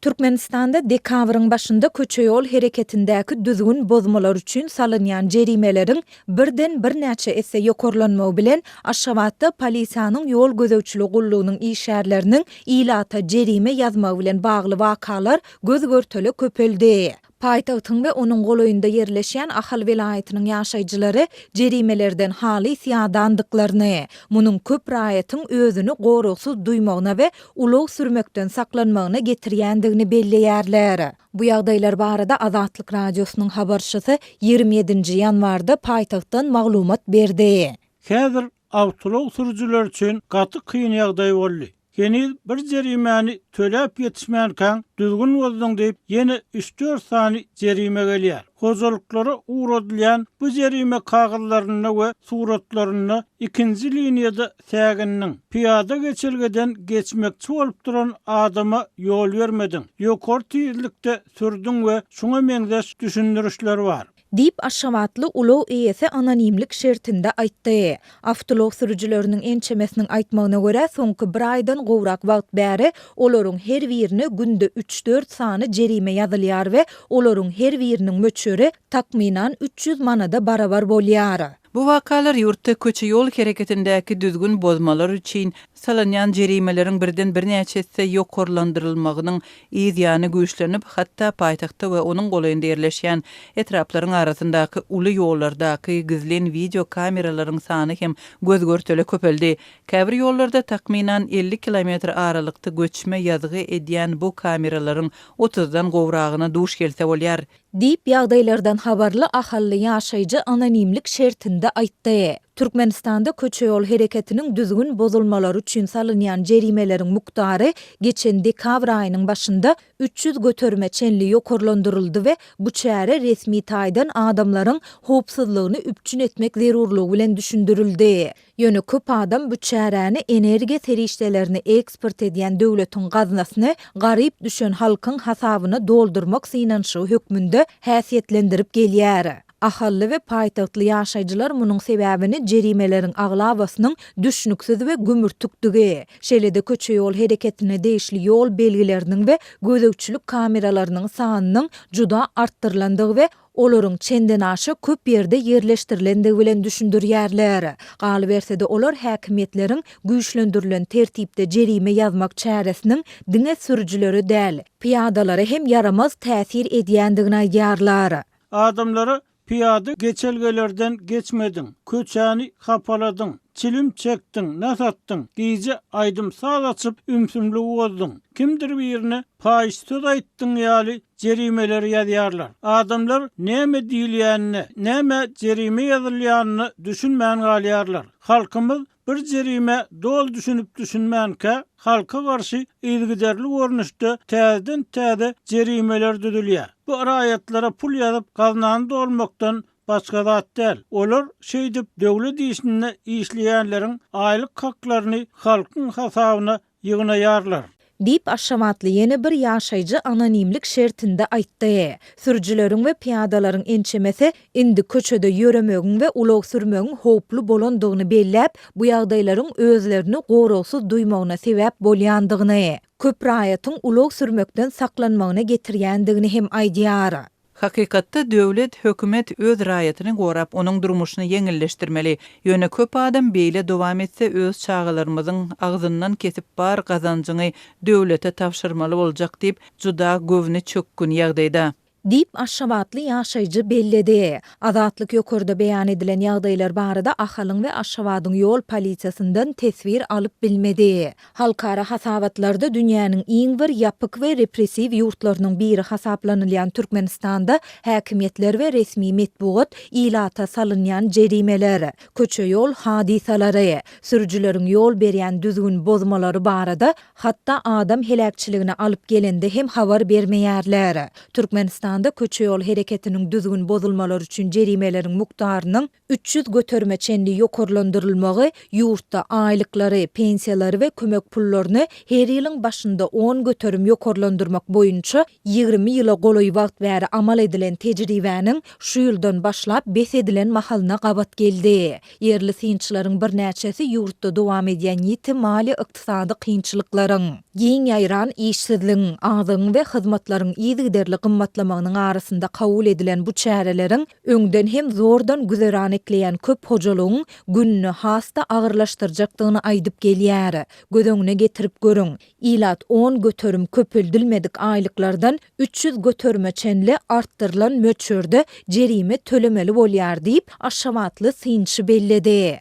Türkmenistanda dekabryň başynda köçe-ýol hereketindäki düzgün bozmalar üçin salynýan jerimeleriň birden birnäçe esse ýokarlanmagy bilen, Aşgabatda polisiýanyň ýol gözegçiligi gullugynyň işgärleriniň ilata jerime ýazmagy bilen bagly wakalar göz-görtele köpeldi. Paýtagtyň we onuň golaýynda ýerleşýän Ahal welaýatynyň ýaşaýjylary jerimelerden halys ýadandyklaryny, munuň köp raýatyň özüni goragsyz duýmagyna we ulag sürmekden saklanmagyna getirýändigini belleýärler. Bu ýagdaýlar barada Azatlyk Radiosynyň habarçysy 27-nji ýanwarda paýtagtdan maglumat berdi. Häzir awtoulag sürüjileri üçin gaty kyn ýagdaý boldy. Heniz bir jerimäni töläp ýetişmänkäň, düzgün bozduň diýip, ýene üç-dört sany jerime gelýär. Hojalyklara ugradylýan bu jerime kagyzlarynda we suratlarynda ikinji liniýada sägindiň, pyýada geçelgeden geçmekçi bolup duran adama ýol bermediň, ýokary tizlikde sürdüň we şuňa meňzeş düşündirişler bar. Diýip, aşgabatly ulag eýesi anonimlik şertinde aýtdy. Awtoulag sürüjileriniň ençemesiniň aýtmagyna görä, soňky bir aýdan gowrak wagt bäri olaryň her birine günde üç-dört sany jerime ýazylýar we olaryň her biriniň möçberi takmynan 300 manada barabar bolýar. Bu wakalar ýurtda köçe-ýol hereketindäki düzgün bozmalar üçin salynýan jerimeleriň birden birnäçe esse ýokarlandyrylmagynyň yz ýany güýçlenip, hatda paýtagtda we onuň golaýynda ýerleşýän etraplaryň arasyndaky uly ýollardaky gizlin wideo kameralaryň sany hem göz-görtele köpeldi. Käbir ýollarda takmynan 50 kilometr aralykda göçme ýazgy edýän bu kameralaryň otuzdan gowragyna duş gelse bolýar. Diýip, ýagdaýlardan habarly ahally ýaşaýjy anonimlik şertinde aýtdy. Türkmenistanda köçe-ýol hereketiniň düzgün bozulmalary üçin salynýan jerimeleriň mukdary geçen dekabr aýynyň başynda 300 göterime çenli ýokarlandyryldy we bu çäre resmi taýdan adamlaryň howpsuzlygyny üpjün etmek zerurlygy bilen düşündirildi. Ýöne köp adam bu çäräni energiýa serişdelerini eksport edýän döwletiň gaznasyny garyp düşen halkyň hasabyna doldurmak synanyşygy hökmünde häsiýetlendirip gelýär. Ahally we paýtagtly ýaşaýjylar munuň sebäbini jerimeleriň aglabasynyň düşnüksiz we gümürtikdigi, şeýle-de köçe-ýol hereketine degişli ýol belgileriniň we gözegçilik kameralarynyň sanynyň juda artdyrylandygy we olaryň çendenaşa köp ýerde ýerleşdirilendigi bilen düşündirýärler. Galyberse-de, olar häkimiýetleriň güýçlendirilen tertipde jerime ýazmak çäresiniň diňe sürüjilere däl, pyýadalara hem ýaramaz täsir edýändigini aýdýarlar. Adamlara pyýada geçelgelerden geçmediň, köçäni hapaladyň, çilim çekdiň, nas atdyň, gije aýdym-saz açyp ümsümligi bozduň, kimdir birine paýyş söz aýtdyň ýaly jerimeleri ýazýarlar. Adamlar näme diýilýänine, nämä jerime ýazylýanyna düşünmän galýarlar. Halkymyz bir jerimä doly düşünip-düşünmänkä, halka garşy yzygiderli görnüşde täzeden-täze jerimeler düzülýär. Bu raýatlara pul ýazyp gaznany dolmakdan başga zat däl. Olar şeýdip döwlet işinde işleýänleriň aýlyk haklaryny halkyň hasabyna ýygnaýarlar. Diýip, aşgabatly ýene bir ýaşaýjy anonimlik şertinde aýtdy. Sürüjileriň we pyýadalaryň ençemesi indi köçede ýöremegiň we ulag sürmegiň howply bolandygyny belläp, bu ýagdaýlaryň özlerini goragsyz duýmagyna sebäp bolýandygyny, köp raýatyň ulag sürmekden saklanmagyna getirýändigini hem aýdýar. Hakykatda döwlet, hökümet öz raýatyny gorap, onuň durmuşyny ýeňilleşdirmeli. Ýöne köp adam beýle dowam etse öz çagalarymyzyň agzyndan kesip bar gazanjyňy döwlete tabşyrmaly boljak diýip juda göwni çökgün ýagdaýda. Diýip, aşgabatly ýaşaýjy belledi. Azatlyk ýokarda beýan edilen ýagdaýlar barada Ahalyň we Aşgabadyň ýol polisiýasyndan teswir alyp bilmedi. Halkara hasabatlarda dünýäniň iň bir ýapyk we repressiw ýurtlarynyň biri hasaplanylýan Türkmenistanda häkimiýetler we resmi metbugat ilata salynýan jerimeler, köçe-ýol hadysalary, sürüjileriň ýol berýän düzgün bozmalary barada hatda adam heläkçiligine alyp gelende hem habar bermeýärler. Türkmenistanda. Türkmenistanda köçe-ýol hereketiniň düzgün bozulmalary üçin jerimeleriň mukdarynyň 300 göterime çenli ýokarlandyrylmagy ýurtda aýlyklary, pensiýalary we kömek pullaryny her ýylyň başynda 10% ýokarlandyrmak boýunça 20 ýyla golaý wagt bäri amal edilen tejribäniň şu ýyldan başlap bes edilen mahalyna gabat geldi. Ýerli synçylaryň birnäçesi ýurtda dowam edýän ýiti maliýe-ykdysady kynçylyklaryň, giň ýaýran işsizligiň, azygyň we hyzmatlaryň yzygiderli gymmatlamagynyň arasynda kabul edilen bu çäreleriň öňden hem zordan güzeran ekleýän köp hojalygyň gününi has-da agyrlaşdyrjakdygyny aýdyp gelýär. Göz öňüne getirip görüň, Ilat 10% köpeldilmedik aýlyklardan 300 göterime çenli artdyrylan möçberde jerime tölemeli bolýar diýip, aşgabatly synçy belledi.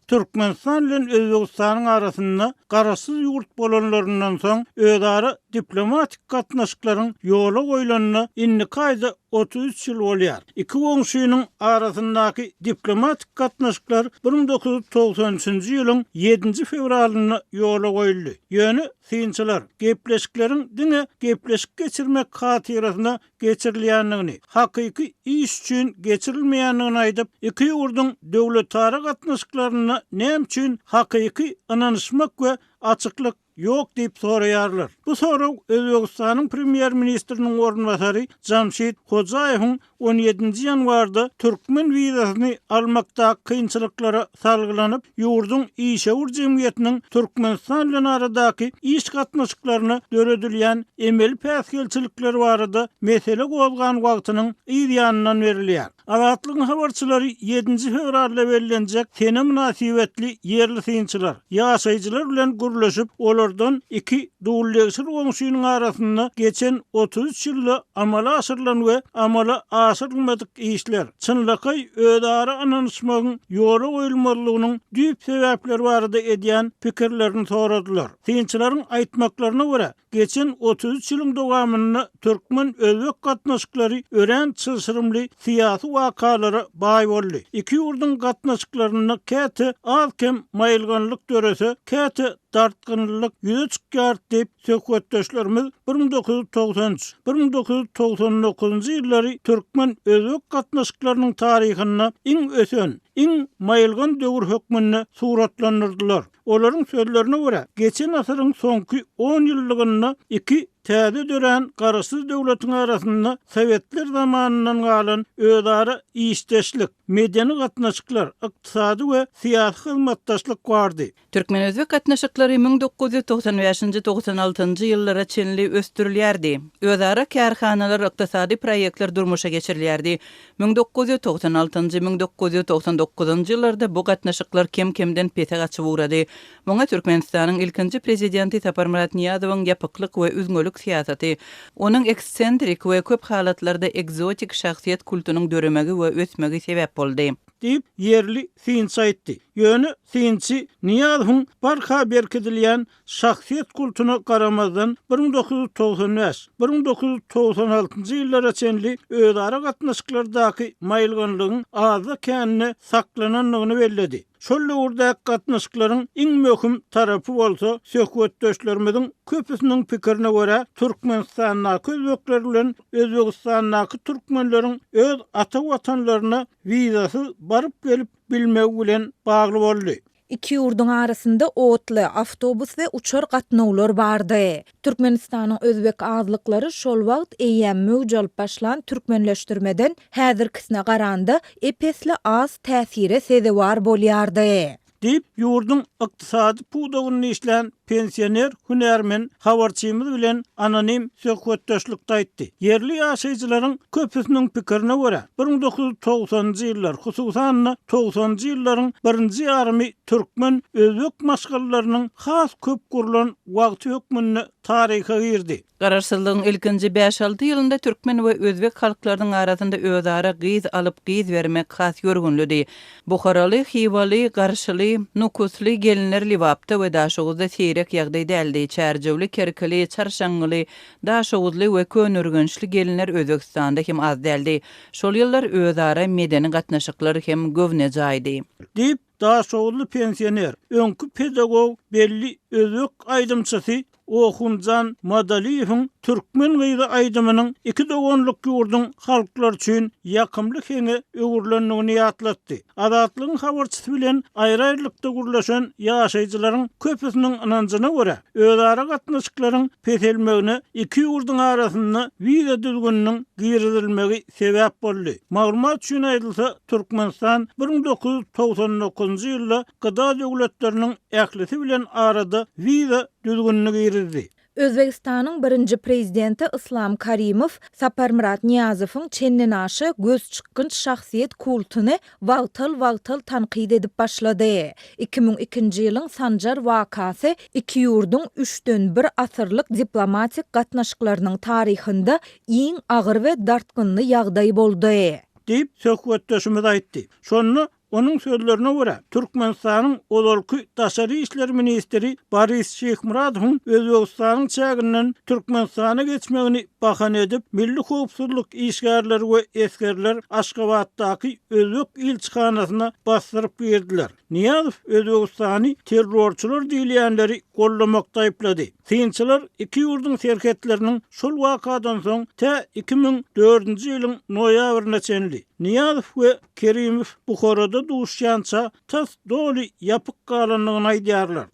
Türkmenistan bilen Özbegistanyň arasynda garaşsyz ýurt bolanlaryndan soň özara diplomatik gatnaşyklaryň ýola goýlanyna indiki aýda 33 ýyl bolýar. Iki goňşynyň arasyndaky diplomatik gatnaşyklar 1993-nji ýylyň ýedinji fewralynda ýola goýuldy. Ýöne synçylar gepleşikleriň diňe gepleşik geçirmek hatyrasyna geçirilýändigini, hakyky iş üçin geçirilmeýändigini aýdyp, iki ýurduň döwletara gatnaşyklarynda näme üçin hakyky ynanyşmak we açyklyk Ýok diýip soraýarlar. Bu sorag Özbegistanyň premýer-ministriniň orunbasary Jamşid Hojaýewiň on ýedinji ýanwarda türkmen wizasyny almakdaky kynçylyklara salgylanyp, ýurduň işewür jemgyýetiniň Türkmenistan bilen aradaky iş gatnaşyklaryna döredilýän emeli päsgelçilikler barada mesele gozgan wagtynyň yz ýanyndan berilýär. Azatlygyň habarçylary ýedinji fewralda bellenjek sene mynasybetli ýerli synçylar, ýaşaýjylar bilen gürleşip, olardan iki duldegsir goňşynyň arasynda geçen 33 ýylda amala aşyrylan we amala aşyrylmadyk işler, çynlakaý özara ynanyşmagyň ýola goýulmazlygynyň düýp sebäpleri barada edýän pikirlerini soradylar. Synçylaryň aýtmaklaryna görä, Geçen 33 ýylyň dowamynda türkmen-özbek gatnaşyklary örän çylşyrymly syýasy wakalara baý boldy. Iki ýurduň gatnaşyklarynda käte az-kem maýylganlyk dörese, käte dartgynlylyk ýüze çykýar diýip, söhbetdeşlerimiz 1993, 1999-njy ýyllary türkmen-özbek gatnaşyklarynyň taryhynda iň ösen, iň maýylgan döwür hökmünde suratlandyrdylar. Olaryň sözlerine görä, geçen asyryň soňky on ýyllygynda iki täze dörän garaşsyz döwletiň arasynda sowetler zamanyndan galan özara işdeşlik, medeni gatnaşyklar, ykdysady we syýasy hyzmatdaşlyk bardy. Türkmen-özbek gatnaşyklary 1995-nji, 96-njy ýyllara çenli ösdürilýärdi. Özara kärhanalar, ykdysady proýektler durmuşa geçirilýärdi. 1996-njy, 1999-njy ýyllarda bu gatnaşyklar kem-kemden pese gaçyp ugrady. Muňa Türkmenistanyň ilkinji Prezidenti Saparmyrat Nyýazowyň ýapyklyk we üzňelik syýasaty, onuň eksentrik we köp halatlarda ekzotik şahsyýet kultunyň döremegi we ösmegi sebäp boldy. Diýip, ýerli synçy aýtdy. Ýöne synçy Nyýazowyň barha berkidilýän Şahsyýet kultuna garamazdan, 1995, 1996 ýyllara çenli özara gatnaşyklardaky maýylganlygyň azda-kände saklanandygyny belledi. Şol döwürdäki gatnaşyklaryň iň möhüm tarapy bolsa, söhbetdeşlerimiziň köpüsiniň pikirine görä, Türkmenistandaky özbekler bilen Özbegistandaky türkmenleriň öz ata watanlaryna wizasyz baryp-gelip bilmegi bilen bagly boldy. Iki ýurduň arasynda otly, awtobus we uçar gatnawlar bardy. Türkmenistanyň özbek azlyklary şol wagt eýýäm möwç alyp başlan türkmenleşdirmeden häzirkisine garanda ep-esli az täsire sezewar bolýardy. Diýip, ýurduň ykdysady pudagynda işlän pensioner hünärmen habarçymyz bilen anonim söhbetdeşlikde aýtdy. Ýerli ýaşaýjylaryň köpüsiniň pikirine görä, 1990-njy ýyllar, hususan-da, togsanjy ýyllaryň birinji ýarymy türkmen-özbek maşgalalarynyň has köp gurlan wagty hökmünde taryha girdi. Garaşsyzlygyň ilkinji bäş-alty ýylynda türkmen we özbek halklarynyň arasynda özara gyz alyp, gyz bermek has ýörgünlidi. Buharaly, hywaly, garşyly. Ahally, Nukusly gelinler Lebapda we Daşoguzda seýrek ýagdaý däldi. Çärjewli, Kerkili, Çarşaňňyly, Daşoguzly we Köneürgençli gelinler Özbegistanda hem az däldi. Şol ýyllar özara medeni gatnaşyklar hem göwnejaýdy. Diýip, daşoguzly pensioner, öňki pedagog, belli özbek aýdymçysy Ohunjan Madaliýewiň Türkmen gyzy aýdymynyň iki doganlyk ýurduň halklary üçin ýakymly heňe öwrülendigini ýatlatdy. Azatlygyň habarçysy bilen aýry-aýrylykda gürleşen ýaşaýjylaryň köpüsiniň ynanjyna görä, özara gatnaşyklaryň peselmegine iki ýurduň arasynda wiza düzgüniniň girizilmegi sebäp boldy. Maglumat üçin aýdylsa, Türkmenistan 1999-njy ýylda GDA döwletleriniň ählisi bilen arada wiza düzgünini girizdi. Özbegistanyň birinji prezidenti Yslam Karimow Saparmyrat Nyýazowyň çendenaşa gözçykgynç şahsyýet kultuny wagtal-wagtal tankyt edip başlady. 2002-nji ýylyň Sanjar wakasy iki ýurduň üçden bir asyrlyk diplomatik gatnaşyklarynyň taryhynda iň agyr we dartgynly ýagdaý boldy. Diýip, söhbetdeşimiz aýtdy. Şonda Onuň sözlerine görä, Türkmenistanyň ozalky daşary işler ministri Boris Şyhmyradowyň Özbegistanyň çäginden Türkmenistana geçmegini bahana edip, milli howpsuzlyk işgärleri we esgerler Aşgabatdaky özbek ilçihanasyna basdyryp girdiler. Nyýazow Özbegistany terrorçylar diýilýänleri goldamakda aýyplady. Synçylar iki ýurduň serhetleriniň şol wakadan soň tä 2004-nji ýylyň noýabryna çenli Nyýazow we Kerimow Buharada duşýança tas doly ýapyk galandygyny aýdýarlar.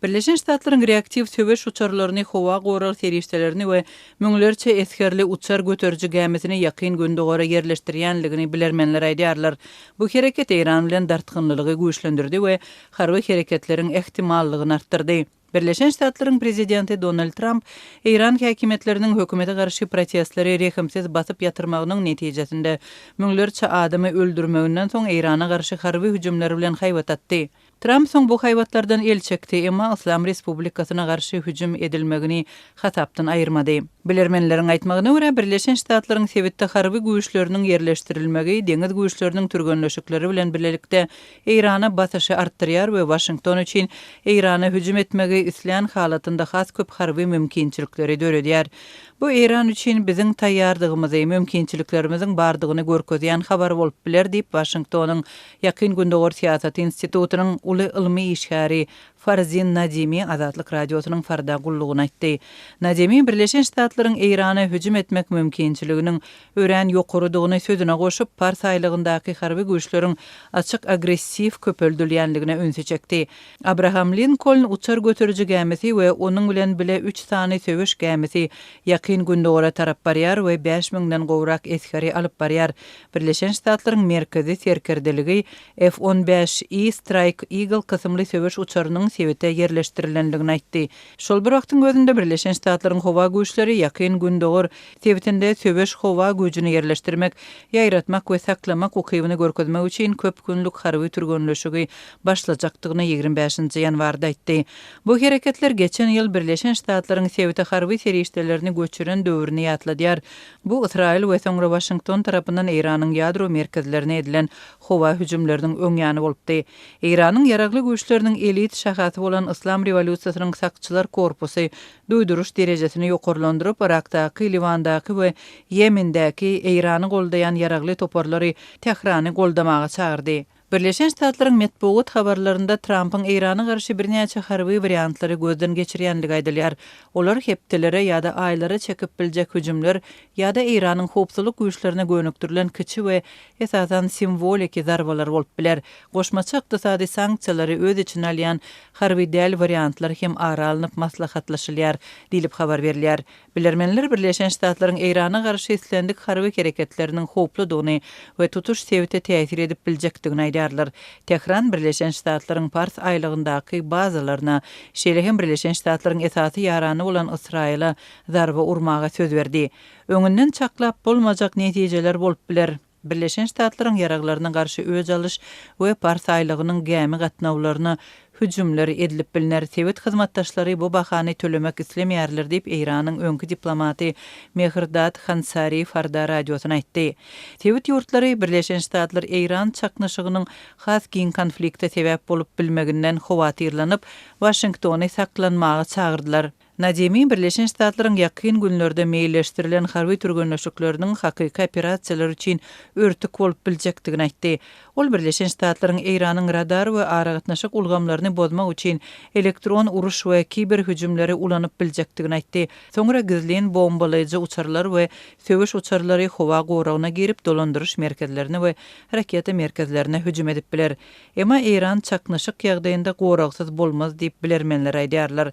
Birleşen Ştatlaryň reaktiw söweş uçarlaryny, howa gorag serişdelerini we müňlerçe esgerli uçar göteriji gämisini Ýakyn Gündogara ýerleşdirýänligini bilermenler aýdýarlar. Bu hereket Eýran bilen dartgynlylygy güýçlendirdi we harby hereketleriň ähtimallygyny artdyrdy. Birleşen Ştatlaryň prezidenti Donald Tramp eýran häkimiýetleriniň hökümete garşy protestleri rehimsiz basyp ýatyrmagynyň netijesinde müňlerçe adamy öldürmeginden soň Eýrana garşy harby hüjümler bilen haýbat atdy. Tramp soň bu haýbatlardan el çekdi, emma Yslam Respublikasyna garşy hüjüm edilmegini hasapdan aýyrmady. Bilermenleriň aýtmagyna görä, Birleşen Ştatlaryň sebitde harby güýçleriniň ýerleşdirilmegi deňiz güýçleriniň türgenleşikleri bilen birlikde Eýrana basyşy artdyrýar we Waşington üçin Eýrana hüjüm etmegi islän halatynda has köp harby mümkinçilikleri döredýär. Bu Eýran üçin biziň taýýardygymyzy, mümkinçiliklerimiziň bardygyny görkezýän habar bolup biler diýip, Waşingtonyň Ýakyn Gündogar syýasaty institutynyň uly ylmy işgäri Farzin Nadimi Azatlyk Radiosynyň Farda gullugyna aýtdy. Nadimi Birleşen Ştatlaryň Eýrana hüjüm etmek mümkinçiliginiň örän ýokarydygyny sözüne goşup, Pars aýlagyndaky harby güýçleriň açyk agressiw köpeldilýänligine ünsi çekdi. Abraham Linkoln uçar göteriji gämisi we onuň bilen bile üç sany söweş gämisi Ýakyn Gündogara tarap barýar we bäş müňden gowrak esgeri alyp barýar. Birleşen Ştatlaryň Merkezi serkerdeligi F-on bäş I Strike Eagle kysymly söweş uçarynyň sebite ýerleşdirilendigini aýtdy. Şol bir wagtyň özünde Birleşen Ştatlaryň howa güýçleri Ýakyn Gündogar sebitinde söweş howa güýjüni ýerleşdirmek, ýaýratmak we saklamak ukybyny görkezmek üçin köp günlük harby türgenleşigi başlajakdygyny 25-nji ýanwarda aýtdy. Bu hereketler geçen ýyl Birleşen Ştatlaryň sebite harby serişdelerini göçüren döwrüni ýatladýar. Bu Ysraýyl we soňra Waşington tarapyndan Eýranyň ýadro merkezlerine edilen howa hüjümleriniň öň ýany bolupdy. Eýranyň ýaragly güýçleriniň elit şahasy bolan Yslam rewolýusiýasynyň sakçylar korpusy duýduryş derejesini ýokarlandyryp, Yrakdaky, Liwandaky we Ýemendäki Eýrany goldaýan ýaragly toparlary Tährany goldamaga çagyrdy. Birleşen Ştatlaryň metbugat habarlarynda Trampyň Eýrana garşy birnäçe harby wariantlary gözden geçirýändigi aýdylýar. Olar hepdelere ýa-da aýlara çekip biljek hüjümler ýa-da Eýranyň howpsuzlyk güýçlerine gönükdirilen kiçi we esasan simwoliki zarbalar bolup biler. Goşmaça ykdysady sanksiýalary öz içine alýan harby däl wariantlar hem ara alnyp maslahatlaşylýar diýlip habar berilýär. Bilermenler Birleşen Ştatlaryň Eýrana garşy islendik harby hereketleriniň howpludygyny we tutuş sebite täsir edip biljekdigini aýdýarlar. Tähran Birleşen Ştatlaryň Pars aýlagyndaky bazalaryna, şeýle hem Birleşen Ştatlaryň esasy ýarany bolan Ysraýyla zarba urmaga söz berdi. Öňünden çaklap bolmajak netijeler bolup biler. Birleşen Ştatlaryň ýaraglaryna garşy öç alyş we Pars aýlagynyň gämi gatnawlaryna hüjümler edilip bilner. Sebit hyzmatdaşlary bu bahany tölemek islemeýärler diýip, Eýranyň öňki diplomaty Mehrdad Hansari Farda radiosyna aýtdy. Sebit ýurtlary Birleşen Ştatlar-Eýran çaknyşygynyň has giň konflikte sebäp bolup bilmeginden howatyrlanyp, Waşingtony saklanmaga çagyrdylar. Nademi Birleşen Ştatlaryň ýakyn günlerde meýilleşdirilen harby türgenleşikleriniň hakyky operasiýalar üçin örtük bolup biljekdigini aýtdy. Ol Birleşen Ştatlaryň Eýranyň radar we aragatnaşyk ulgamlaryny bozmak üçin elektron uruş we kiber hüjümleri ulanyp biljekdigini aýtdy. Soňra gizlin bombalaýjy uçarlar we söweş uçarlary howa goragyna girip, dolandyryş merkezlerine we raketa merkezlerine hüjüm edip biler. Emma Eýran çaknyşyk ýagdaýynda goragsyz bolmaz diýip, bilermenler aýdýarlar.